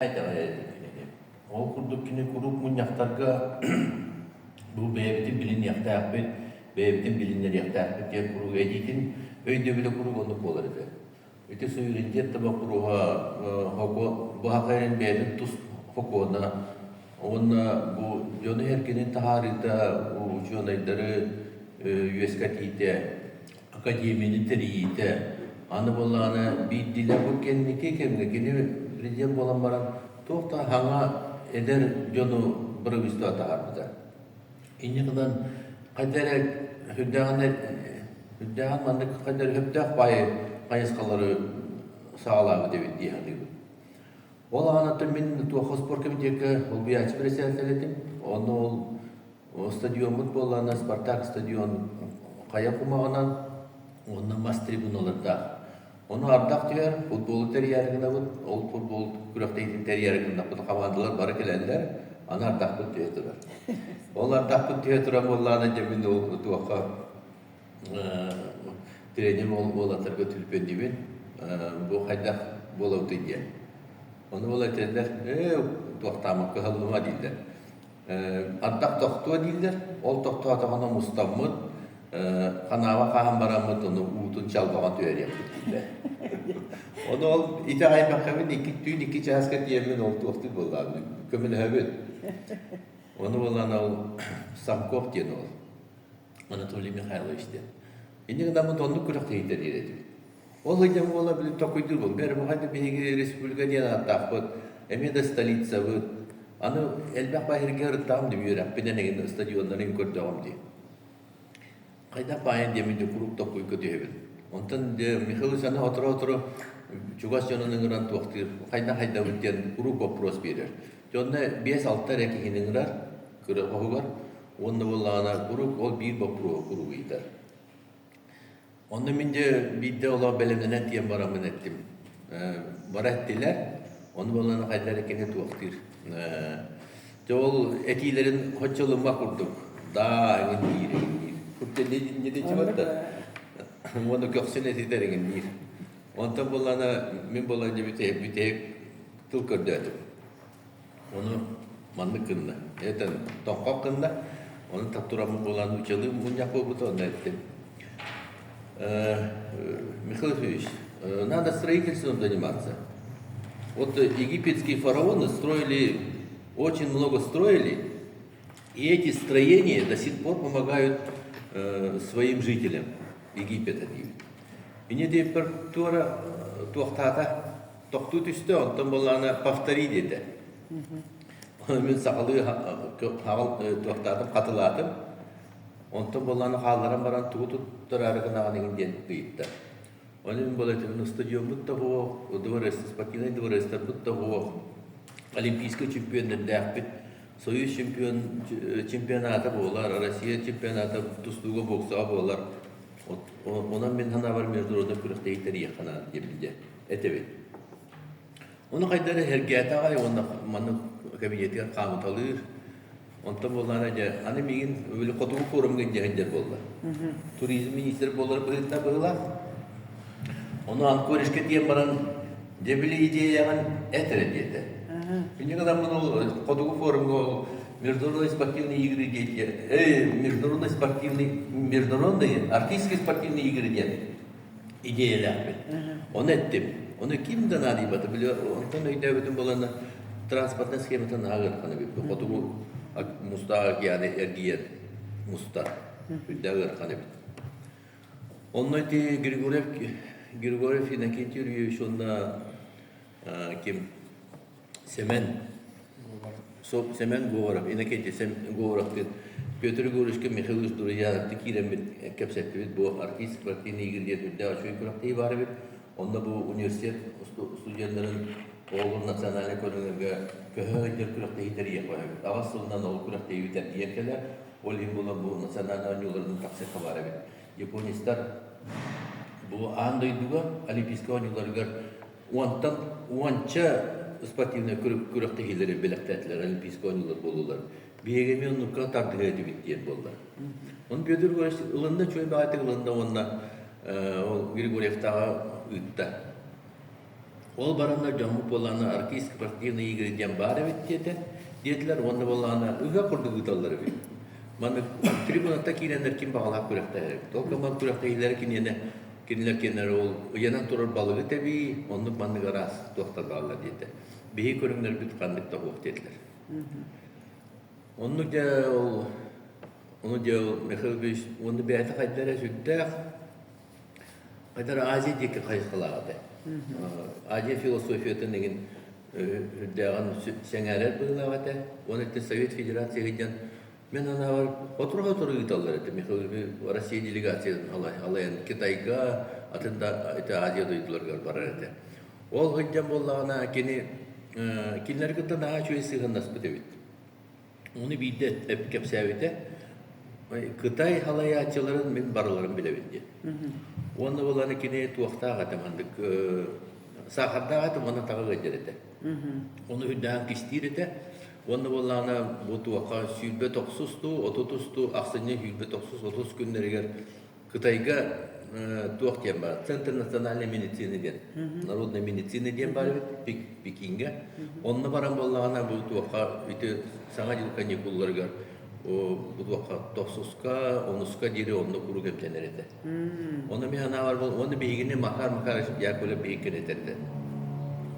Итэҕэйэр кинини. Ол курдук кини куруук мунньахтарга бу бэйэбитин билиниэхтээхпит, бэйэбитин билиннэриэхтээхпит диэн куруук этиитин өйдөбүлэ куруук оннук буолар этэ. Ити суверенитет да боппуруоһа бу бэйэтин тус хокуона уонна бу дьону эркинин таһаарыыта учуонайдары үөскэтиитэ академияны тэрийиитэ аны буоллаҕына биирдиилээх бу кэнники кэмҥэ кини президент буолан баран туох да хаҥа эдэр дьону бырабыыстаҕа таһаарбыта. Инньэ гынан хайда эрэ сүрдээҕин сүрдээҕин маннык хайда эрэ сөптөөх баайы хайысхалары саҕалаабыт эбит дии саныыбын. Ол аҕанаттан мин туохха спорт комитекка солбуйааччы председатель этим. Онно ол стадиоммут буоллаҕына Спартак стадион хайа кумаҕынан уонна мас трибуналардаах. Ону ардах түһэр, футболу тэрийээри гынабыт, ол футбол күрэхтэһиитин тэрийээри гыннахпыт хамаандалар бары кэлэллэр, аны ардахпыт түһэ турар. Ол ардахпыт түһэ турар буоллаҕына дьэ мин ол туохха тренер уолаттарга түлпүөннүүбүн, бу хайдах буолабытый диэн. Ону буола этэллэр, ээ туохтааммыт кыһаллыма дииллэр. Ардах тохтуо дииллэр, ол тохтоотоҕуна мустаммыт, ханааба хаһан бараммыт ону уутун чалбаҕын түһэриэхпит дииллэр. Ону ол итэҕэйбэккэбин икки түүн икки чааска тиийэммин ол туохтуур буоллаҕым, көмөлөһөбүн. Ону буолан ол Самков диэн уол, Анатолий Михайлович диэн. Инньэ гынаммыт оннук күрэхтэһиитэ диир этибит. Ол сылдьан буола били токуйдуур буоллум. Бэрэ бу биһиги республика диэн ааттаахпыт, эмиэ да столицабыт. Аны элбэх баһиргэ ырыттаҕым дии үөрэхпинэн эҥин стадионнарын көрдөҕүм дии. Хайдах баайан диэммин дьэ куруук токуйга түһэбин. Онтон дьэ Михаил аны сотору-сотору чугас дьонун ыҥыран туохтуур, хайдах хайдабыт диэн куруук вопрос биэрэр. Дьэ онно биэс-алта эрэ киһини ыҥырар кыра хоһугар уонна буоллаҕына куруук ол биир боппуруоһу куруук ыйытар. Онно мин дьэ биирдэ олох бэлэмнэнэн тиийэн бараммын эттим. Бара эттилэр, ону буолан хайдах эрэ кини туохтуур. Дьэ ол этиилэрин оччо ылыммат курдук. Даа эҥин диир эҥин диир. Курдук да уонна көхсүн этитэр эҥин диир. Онтон буоллаҕына мин буолан дьэ бүтэһик бүтэһик тыл көрдөөтүм. Ону маннык гынна. Это тоҥхох гынна. Ону тураммын буолан нууччалыы мунньах буолбута, онно эттим. Михаил Ефимович, надо строительством заниматься. Вот египетские фараоны строили, очень много строили, и эти строения до сих пор помогают своим жителям Египета диибит. Инньэ диэппэр туора туохтаата тохтуу түстэ, онтон буоллаҕына повтори диэтэ. Ону мин сахалыы туохтаатым, хатылаатым. Онтон буоллаҕына хаалларан баран тугу туттараары гынаҕын игин диэн ыйытта. Ону мин буола этим, стадиоммут да суох, дворец, спортивнай дворецтарбыт да суох, олимпийскай чемпионнардаахпыт, Союз чемпион чемпионата буолар, Россия чемпионата тустууга боксаҕа буолар. Онон мин санаабар международный күрэхтэһии тэрийиэххэ наада диэбин дьэ этэбин. Ону хайда эрэ сэргээтэ аҕай уонна маннык кабинетыгар хаамыталыыр. Онтон буоллаҕына дьэ аны миигин били хотугу форумҥа илдьэ сылдьар буолла. Туризм министрэ буолар быһыытынан быһыылаах. Ону Анкорежка тиийэн баран дьэ били идеяҕын эт эрэ диэтэ. Инньэ гынаммын ол хотугу форумҥа ол международные спортивные игры диэн международные спортивные международные арктические спортивные игры диэн идиэйэлээхпин. Ону эттим. Ону ким да наадыйбата. Били онтон өйдөөбүтүм буолана транспортнай схемата наһаа ыарахан эбит. Хотугу Мустаах океаны эргийэн мустар. Үрдээх ыарахан эбит. Онно ити Григорьев Григорьев Иннокентий Юрьевич уонна ким Сэмэн Сэмэн Говоров, Иннокентий Говоров диэн Петр Егоровичка Михаил Ильич киирэммит кэпсэттибит бу артист спортивный игры диэн үрдээх үчүгэй күрэхтэһии баар эбит. Онно бу университет студеннарын оҕолор национальнай көрүҥнэргэ көһө сылдьар күрэхтэһии тэрийиэх эбит. Аҕыс сылынан ол күрэхтэһии тэрийэн кэлэр. Ол иһин буолан бу национальнай оонньууларын тахсыахха баар эбит. Японецтар бу аан дойдуга Олимпийскай оонньууларыгар уонтан уонча спортивнай күрэхтэһиилэри бэлэхтээтилэр, Олимпийскай оонньуулар буоллулар. Биһиги эмиэ оннукка тардыһыа этибит диэн буолла. Ону Петр Егорович ылынна, үчүгэй баҕайытык ылынна уонна ол Григорьевтааҕы ыытта. Ол бараннар дьоммут буоллаҕына Арктические спортивные игры диэн баар эбит диэтэ, диэтилэр уонна буоллаҕына ыһыах курдук ыыталлар эбит. Маннык трибунаттан киирэннэр ким баҕалаах күрэхтэһэр эбит. Ол гынан күрэхтэһиилэрэ киниэнэ кинилэр кинилэр ол ыйанан турар балыгы тэбии, оннук маннык араас туохтар бааллар диэтэ. Биһиги көрүҥнэрбит ханнык да суох диэтилэр. Оннук дьэ ол ону дьэ ол Михаил Ильич уонна бэйэтэ хайда эрэ сүрдээх хайда эрэ Азия диэки хайысхалаах этэ. Азия философиятын эҥин үрдээҕин сэҥээрэр быһыылаах этэ. Уонна ити Совет Федерация сылдьан мин санаабар сотору-сотору ыыталлар этэ Михаил Россия делегациятын алайан Китайга, атын да ити Азия дойдуларыгар барар этэ. Ол сылдьан буоллаҕына кини кинилэри кытта наһаа үчүгэй сыһыаннаспыт эбит. Ону биирдэ кэпсээбитэ, Кытай халайааччыларын мин барыларын билэбин диэн. Уонна буолан кини туохтаах этэ маннык саахардаах этэ уонна таҕа ыалдьар этэ. Ону үрдээн кистиир этэ. Уонна буоллаҕына бу туохха 29 туу, 30 туу, ахсынньы 29 30 күннэригэр Кытайга туох диэн баар, Центр национальной медицины диэн, народной медицины диэн баар эбит Пекиҥҥэ. Онно баран буоллаҕына бу туохха ити Саҥа дьыл каникулларыгар бу туохха тохсуска, онуска диэри онно куруук эмтэнэр этэ. Ону мин санаабар уонна биһигини Макар Макарович Яковлев биһиккин этэрдэ.